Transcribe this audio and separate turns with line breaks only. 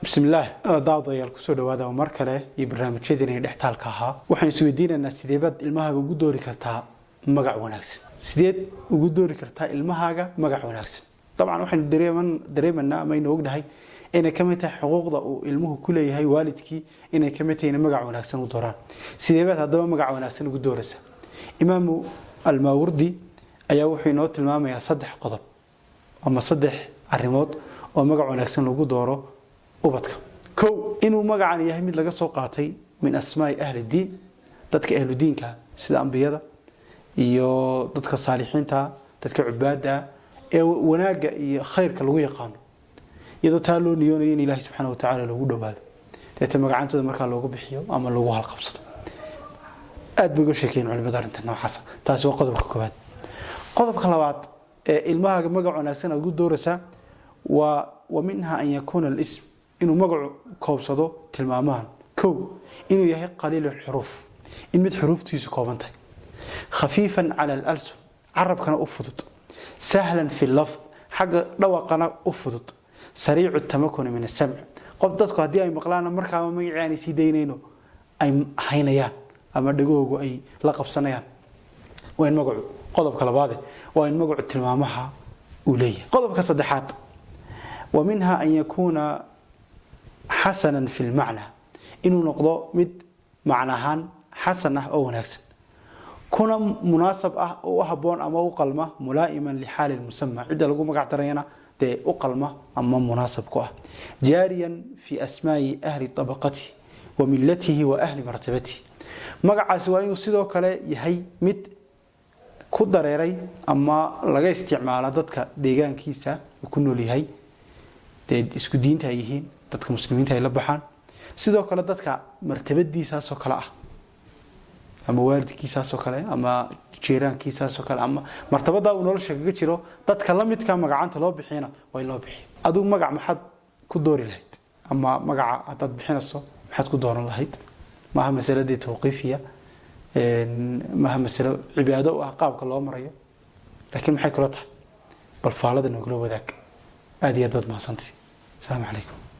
Bismillaah, daawadayaal, kusoo dhawaada mar kale iyo barnaamijyadeena dhextaalka ahaa. Waxaan isweydiinaynaa: sideebaad ilmahaaga ugu doori kartaa magac wanaagsan? Sideed ugu doori kartaa ilmahaaga magac wanaagsan? Dabcan waxaynu dareemanaa ama aynu ognahay inay ka mid tahay xuquuqda uu ilmuhu ku leeyahay waalidkii, inay ka mid tahay inay magac wanaagsan u dooraan. Sideebaad haddaba magac wanaagsan ugu dooraysa? Imaamu Almaawardi ayaa wuxuu inoo tilmaamayaa saddex qodob ama saddex arrimood oo magac wanaagsan lagu dooro ubadka. Kow, inuu magacan yahay mid laga soo qaatay min asmaai ahli diin, dadka ahlu diinka, sida ambiyada iyo dadka saalixiinta, dadka cubaada ee wanaagga iyo khayrka lagu yaqaano, iyadoo taa loo niyoonayo in Ilaahay subxaana wa tacaala loogu dhowaado, deeta magacantooda markaa loogu bixiyo ama lagu halqabsado. Aad bay uga sheekeeyeen culimada arrinta noocaasa. Taasi waa qodobka koowaad. Qodobka labaad ee ilmahaaga magac wanaagsan aad ugu dooraysaa waa wa minha an yakuuna alism, inuu magacu koobsado tilmaamahan: kow, inuu yahay qaliil xuruuf, in mid xuruuftiisu kooban tahay, khafiifan cala alalsun, carabkana u fudud, sahlan fi lafd, xagga dhawaqana u fudud, sariicu tamakuni min asamc, qof dadku haddii ay maqlaana markaaba magacii aanay sii daynayno, ay haynayaan ama dhagahoogu ay la qabsanayaan. Waa in magacu, qodobka labaade, waa in magacu tilmaamaha uu leeyahay. Qodobka saddexaad, wa minha an yakuuna xasanan fi lmacna, inuu noqdo mid macnahaan xasan ah oo wanaagsan, kuna munaasab ah oo u habboon ama u qalma, mulaa'iman lixaali lmusama, cidda lagu magac darayana dee u qalma ama munaasab ku ah, jaariyan fi asmaa'i ahli tabaqatihi wa millatihi wa ahli martabatihi. Magacaasi waa inuu sidoo kale yahay mid ku dareeray ama laga isticmaala dadka deegaankiisa uu ku nool yahay, dee isku diinta ay yihiin, dadka muslimiinta ay la baxaan, sidoo kale dadka martabadiisaasoo kale ah, ama waalidkiisaasoo kale, ama jiiraankiisaasoo kale, ama martabadaa uu nolosha kaga jiro dadka la midka magacanta loo bixiyana waa in loo bixiyo. Adigu magac maxaad ku doori lahayd? Ama magaca haddaad bixinayso maxaad ku dooran lahayd? Maaha masaladii tawqiifiya, maaha masalo cibaado u ah qaabka loo marayo, laakiin maxay kula tahay? Bal faalada nogula wadaag. Aad iyo aad baad mahadsantay. Asalaamu calaykum.